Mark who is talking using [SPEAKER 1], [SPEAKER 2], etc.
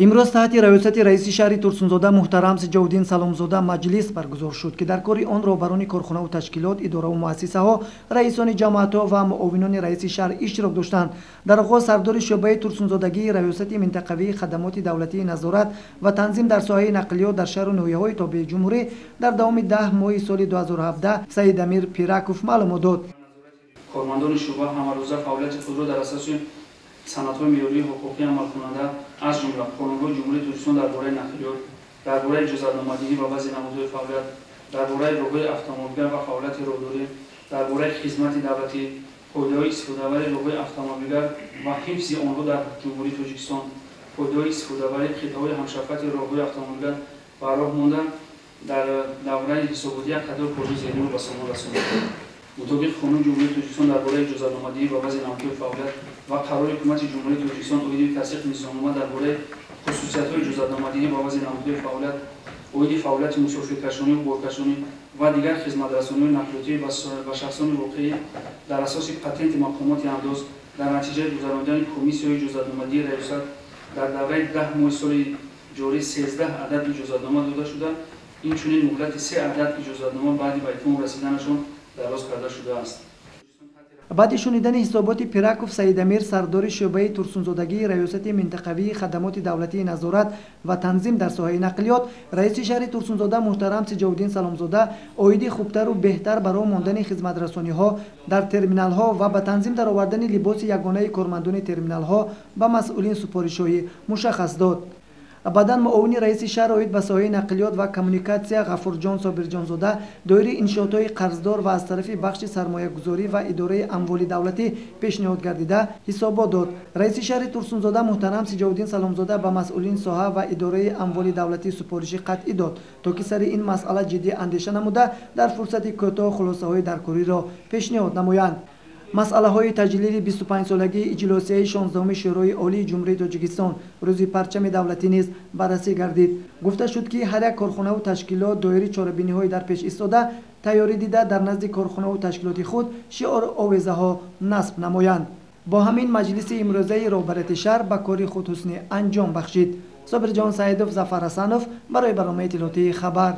[SPEAKER 1] Имрӯз таҳти раёсати раиси шаҳри Турсунзода муҳтарам Сиҷовуддин Саломзода маҷлис баргузор шуд, ки дар кори он роҳбарони корхонаву ташкилот, идораву муассисаҳо, раисони ҷамоатҳо ва муовинони раиси шаҳр иштирок доштанд. Дар оғоз сардори шӯъбаи Турсунзодагии раёсати минтақавии хадамоти давлатии назорат ва танзим дар соҳаи нақлиёт дар шаҳру ноҳияҳои тобеи ҷумҳурӣ дар давоми 10 моҳи соли 2017 Саидамир Пираков маълумот дод.
[SPEAKER 2] Кормандони шӯъба ҳамарӯза фаъолияти худро дар асоси санадҳои меъёрии ҳуқуқӣ амалкунанда, аз ҷумла қонунҳои Ҷумҳурии Тоҷикистон дар бораи нақлиёт, дар бораи иҷозатномадиҳӣ ва баъзе намудҳои фаъолият, дар бораи роҳҳои автомобилгар ва фаъолияти роҳдорӣ, дар бораи хизмати давлатӣ, қоидаҳои истифодабарии роҳҳои автомобилгар ва ҳифзи онҳо дар Ҷумҳурии Тоҷикистон, қоидаҳои истифодабарии қитъаҳои ҳамшафқати роҳҳои автомобилгар ба роҳ монда, дар давраи ҳисоботӣ як қатор корҳои зеринро ба сомон расонид. Мутобиқи қонуни Ҷумҳурии Тоҷикистон дар бораи иҷозатномадиҳӣ ва баъзе намудҳои фаъолият ва қарори Ҳукумати Ҷумҳурии Тоҷикистон оиди тасдиқи низомнома дар бораи хусусиятҳои иҷозатномадиҳӣ ва баъзе намудҳои фаъолият, оиди фаъолияти мусофиркашонӣ, боркашонӣ ва дигар хизматрасониҳои нақлиётӣ ба шахсони воқеӣ дар асоси патенти мақомоти андоз дар натиҷаи гузаронидани комиссияҳои иҷозатномадиҳии раёсат дар давраи 10 моҳи соли ҷорӣ 13 адад иҷозатнома дода шуда, инчунин муҳлати 3 адад иҷозатнома баъди ба итмом расиданашон дароз карда шудааст.
[SPEAKER 1] Баъди шунидани ҳисоботи Пираков Саидамир, сардори шӯъбаи Турсунзодагии раёсати минтақавии хадамоти давлатии назорат ва танзим дар соҳаи нақлиёт, раиси шаҳри Турсунзода муҳтарам Сиҷовуддин Саломзода оиди хубтару беҳтар ба роҳ мондани хизматрасониҳо дар терминалҳо ва ба танзим даровардани либоси ягонаи кормандони терминалҳо ба масъулин супоришҳои мушаххас дод. Баъдан муовини раиси шаҳр оид ба соҳаи нақлиёт ва коммуникатсия Ғафурҷон Собирҷонзода доири иншоотҳои қарздор ва аз тарафи бахши сармоягузорӣ ва идораи амволи давлатӣ пешниҳод гардида ҳисобот дод. Раиси шаҳри Турсунзода муҳтарам Сиҷовуддин Саломзода ба масъулин соҳа ва идораи амволи давлатӣ супориши қатъӣ дод, то ки сари ин масъала ҷиддӣ андеша намуда дар фурсати кӯтоҳ хулосаҳои даркориро пешниҳод намоянд. Масъалаҳои таҷлили 25-солагии иҷлосияи 16-уми Шӯрои Олии Ҷумҳурии Тоҷикистон, рӯзи парчами давлатӣ низ баррасӣ гардид. Гуфта шуд, ки ҳар як корхонаву ташкилот доири чорабиниҳои дар пеш истода тайёрӣ дида дар назди корхонаву ташкилоти худ шиору овезаҳо насб намоянд. Бо ҳамин маҷлиси имрӯзаи роҳбарияти шаҳр ба кори худ ҳусни анҷом бахшид. Собирҷон Саидов, Зафар Ҳасанов барои барномаи иттилоотии «Хабар».